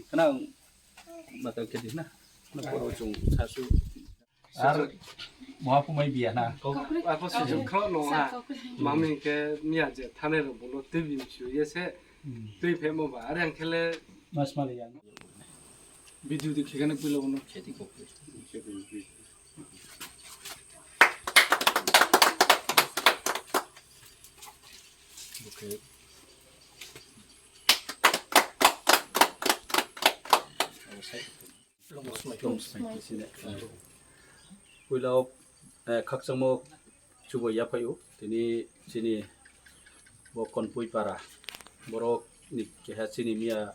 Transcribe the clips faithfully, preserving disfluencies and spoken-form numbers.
Kana mata kedi na. Na poro chung sasu. Ar moha pumai biya na. Ako sejong khao no ha. Mami ke miya je thane ro bolo twi bim chu ye se. Twi phe mo ba. Are ang khele. Mas mali ya. Video di khegane puila bono. Kheti kok. Okay. Puila o, eh, khakchangmo chubai yaphaio tini chini bo Konpui para borok ni keha chini miya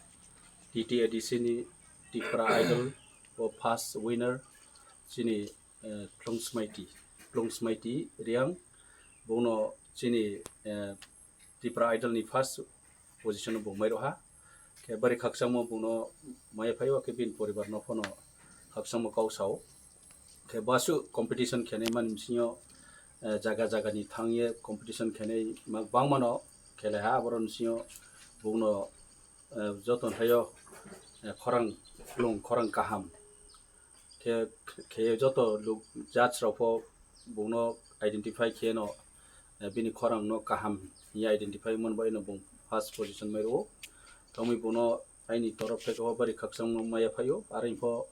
T T A D C ni Tipra Idol o first winner chini, eh, Klungsmaiti, Klungsmaiti Riang, bono chini, eh, Tipra Idol ni first position bo mai roha. Khe bari khakchangmo bono maya phaio, khe bini poribar no phano khakchangmo kau sao. Khe basu competition khenai mani bisingo, eh, jaga jaga ni thangye competition khenai ma-, bangmano khelai ha, aboroni bisingo bono, eh, joto thaio, eh, khorang klung, khorang kaham. Khe, khe joto luk judge rok pho bungno identify khe no, eh, bini khorang no kaham hiya identify mon bai no bung first position mai rwo. Tongwi bono aini torop theke o bari khakchangno maya phaio. Aro pho,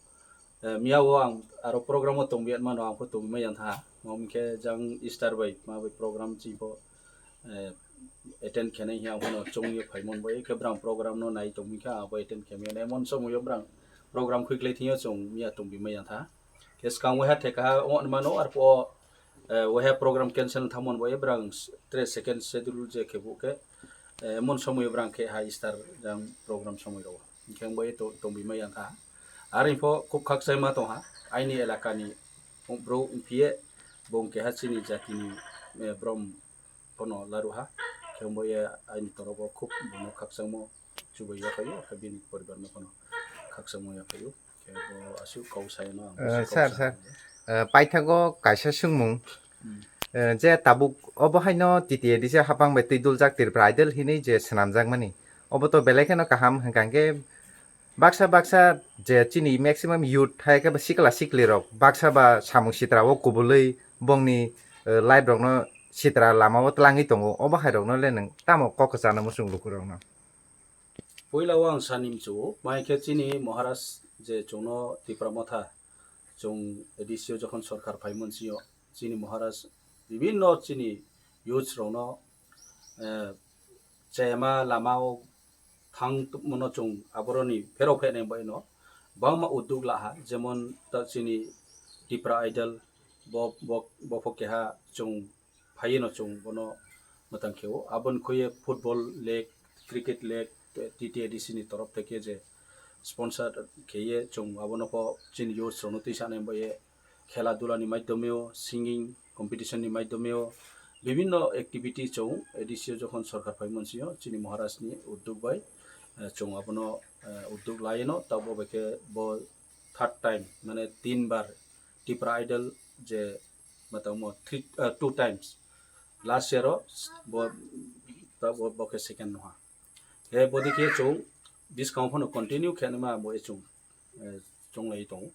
eh, miya o ang aro program o tongbi mano ang pho tongbi maya tha. Mom khe jang Easter bai ma bai program chi pho eh, attend khenai hiya ang phano chongwi phaimon bai khe brang program no nai tongwi kha abo attend khe maya emon somoyo brang program khwiklai thingyo chong miya tongwi maya tha. Khe swkang waiha theka ha on mano arphuh o, eh, waiha program cancel thamon bai brang s-, tre second schedule je khe bu khe, eh, emon somoyo brang khe ha Easter jang program somoi rwo. Hingkhe ang bai to-, tongwi maya kha. Ari pho khub khakchai ma tongha aini elaka ni bro wngphiye bong keha chini jati ni, eh, brom phano laruha, khe bo ye aini torobo khub bono khakchangmo chubai yaphaio, khe bini poribar no phano khakchangmo yaphaio, khe bo aswk kau saino ang. Eh, aswk kau sir, sa sir. Eh, paithago kaisa swngmung. Hmm. Eh, je tabuk obo haino T T A D C hapang bai twi duljak Tripura Idol hinwi je swnamjakmani, obo to belai kheno kaham, hwnkha hwnkhe baksa baksa je chini maximum youth hai khe ba sikla sikli rok baksa ba samung sitra o kubulwi bongni, eh, life rokno sitra lama o twlangwi tongo, obo hai rokno le nwng tamo kok kwchana muchung luku rokno? Puila o ang sani mchu, mai khe chini Maharaj je chwngno Tipra Motha chwng A D C o jokhon sorkar phaimon sio chini Maharaj bibinno chini youths rokno, eh, chayama lama o thang tongmano chwng aboroni pherok phainai bai no bangma udduk laha, jemon ta chini Tipra Idol bo, bo, bo pho keha chwng phaiye no chwng bono mwtang khe o. Aboni khuye football league, cricket league, T T A D C ni torof theke je sponsor kheye chwng abono pho chini youths rokno twi sanai bai khela dula ni maidhome o, singing competition ni maidhome o, bibinno activity chwng A D C o jokhon sorkar phaimon sio chini Maharaj ni udduk bai, eh, chwng abono, eh, udduk laino, tabo bai khe bo third time, mane tin bar Tipra Idol je matamo three, eh, two times. Last year o bo, bo, bo khe second noha. Khe bodi khe chwng buskang phano continue khe nima bo e chwng, eh, chonglai tongo.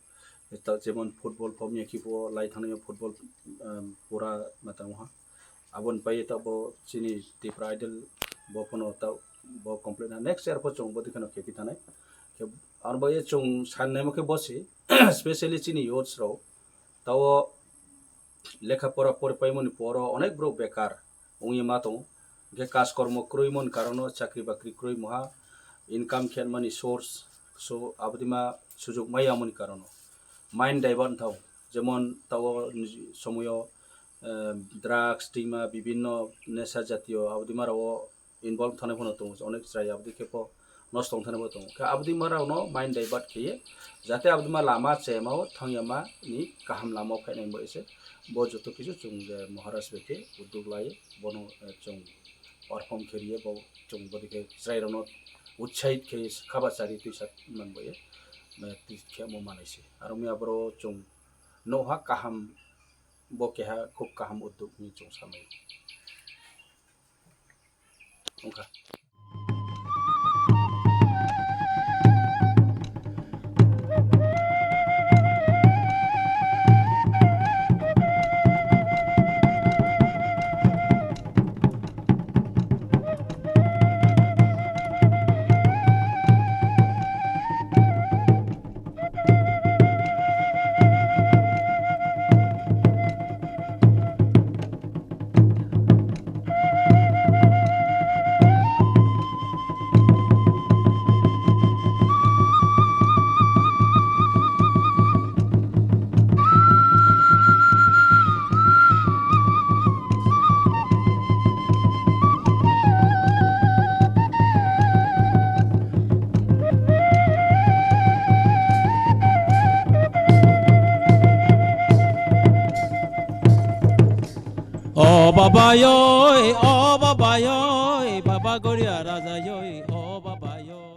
Ta jemon football pho miya khe pho lai thangnaio football, em, pura matamo ha. Aboni pai ta bo chini Tipra Idol bo phano ta bo complete na next year pho chwng bodi kheno khe pi thanai. Khe aro bo e chwng sannaimo khe bosi specially chini youths rok tao lekha pora pori paimani poro onek borok bekar wngwi ma tongo. Hingkhe kaj kormo kwrwi mani karono chakri bakri kwrwi moha income khe mani source so abodima sujuk maya mani karono mind divert thao jemon tao somoyo, eh, drugs twima bibinno nesa jatiyo abodima rao involve thangwi phano tongo, onek chwrai aboni khe pho nosto wng thangwi pho tongo. Khe aboni ma rokno mind divert khaiwi jate aboni ma lama chayama o thangya ma ni kaham lama o phainai bai se bo joto kisu chwng je Maharaj bai khe udduk lai bono, eh, chwng perform khe rwya bo chwng bodi khe chwrai rokno utsahit khe kha ba chari twisa man bai, eh, twi khe mo manai se aro mi aboro chwng nokha kaham bo keha khub kaham udduk hinwi chwng sanai. Wngkha. Babayoi, o babayoi, baba goria rajayoi, o babayoi.